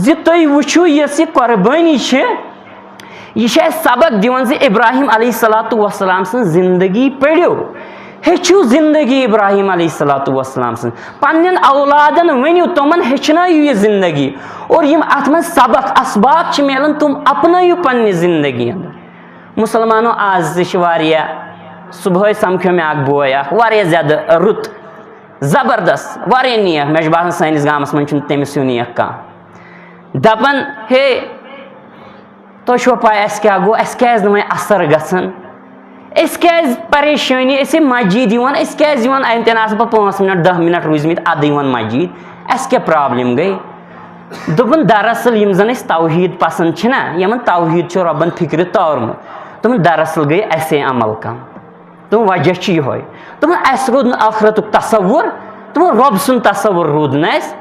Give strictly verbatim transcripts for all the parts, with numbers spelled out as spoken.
زِ تُہۍ وٕچھِو، یۄس یہِ قۄربٲنی چھِ، یہِ چھِ اَسہِ سبق دِوان زِ ابراہیم علیہ الصلوۃ والسلام سٕنٛز زندگی پٔرِو، ہیٚچھِو زندگی ابراہیم علیہ الصلوۃ والسلام سٕنٛز۔ پننٮ۪ن اولادن ؤنِو، تِمن ہیٚچھنٲیِو یہِ زندگی، اور یِم اتھ منٛز سبق اسباق چھِ میلان، تِم اپنٲیِو پننہِ زندگی اندر۔ مسلمانو، آز تہِ چھِ واریاہ، صبحٲے سمکھیو مےٚ اکھ بوے اکھ، واریاہ زیادٕ رُت، زبردست، واریاہ نیک۔ مےٚ چھُ باسان سٲنِس گامس منٛز چھُنہٕ تٔمِس ہیوٗ نیک کانٛہہ۔ دپان، ہے، تۄہہِ چھُوا پَے اَسہِ کیٛاہ گوٚو؟ اَسہِ کیٛازِ نہٕ وۄنۍ اثر گژھان؟ أسۍ کیٛازِ پریشٲنی؟ أسۍ ہے مسجد یِوان، أسۍ کیٛازِ یِوان؟ اَتہِ تہِ نہٕ آسہٕ بہٕ پانٛژھ منٹ، دَہ منٹ روٗزمٕتۍ اَدٕ یِوان مسجد۔ اَسہِ کیٛاہ problem گٔے؟ دوٚپُن، دراصل یِم زَن أسۍ توحیٖد پسنٛد چھِنہ، یِمن توحیٖد چھُ رۄبن فِکرِ تورمُت۔ دوٚپُن، دراصل گٔے اَسے عمل کم۔ تہٕ وجہ چھُ یِہوٚے۔ دوٚپُن، اَسہِ روٗد نہٕ ٲخرتُک تصوُر، دوٚپُن، رۄب سُنٛد تصوُر روٗد نہٕ اَسہِ۔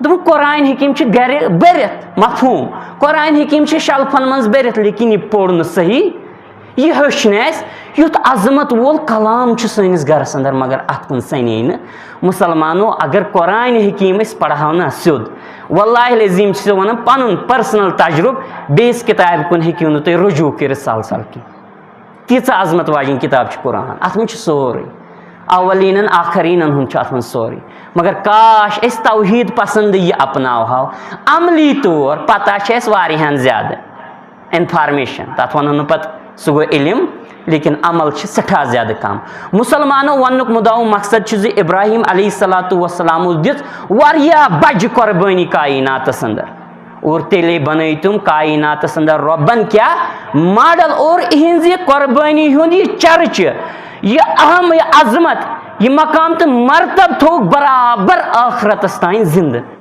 دوٚپُن، قرآن حکیٖم چھِ گرِ بٔرِتھ، مفہوٗم۔ قرآن حکیٖم چھِ شلفن منٛز بٔرِتھ، لیکن یہِ پوٚر نہٕ صحیح، یہِ ہیوٚچھ نہٕ اَسہِ۔ یُتھ عظمت وول کلام چھُ سٲنِس گرس اندر، مگر اَتھ کُن سنے نہٕ۔ مسلمانو، اگر قرآن حکیٖم أسۍ پرہاو نہ سیوٚد، واللہ العظیٖم چھُسو ونان پنُن personal تجرُبہٕ، بیٚیِس کتابہِ کُن ہیٚکِو نہٕ تُہۍ رجوع کٔرِتھ سلسل کینٛہہ۔ تیٖژاہ عظمت واجیٚنۍ کِتاب چھِ قرآن، اَتھ منٛز چھُ سورُے، اولینن آخرینن ہُنٛد چھُ اَتھ منٛز سورُے۔ مگر کاش أسۍ توحیٖد پسنٛد یہِ اپناوہاو عملی طور، پتہ چھِ اَسہِ واریاہن زیادٕ information، تَتھ وَنو نہٕ پتہٕ سُہ گوٚو علم، لیکن عمل چھِ سٮ۪ٹھاہ زیادٕ کم۔ مسلمانو وننُک مُدعا و مقصد چھُ زِ ابراہیم علیہ الصلوۃ والسلام اوس دِژ واریاہ بجہِ قۄربٲنی کائناتس اندر۔ اور تیٚلے بنٲے تِم کائناتس اندر رۄبن کیٛاہ model، اور اِہنٛزِ قۄربٲنی ہُنٛد یہِ چرچہٕ، یہِ اہم، یہِ عظمت، یہِ مقام تہٕ مرتب تھوٚوُکھ برابر ٲخرتس تام زندٕ۔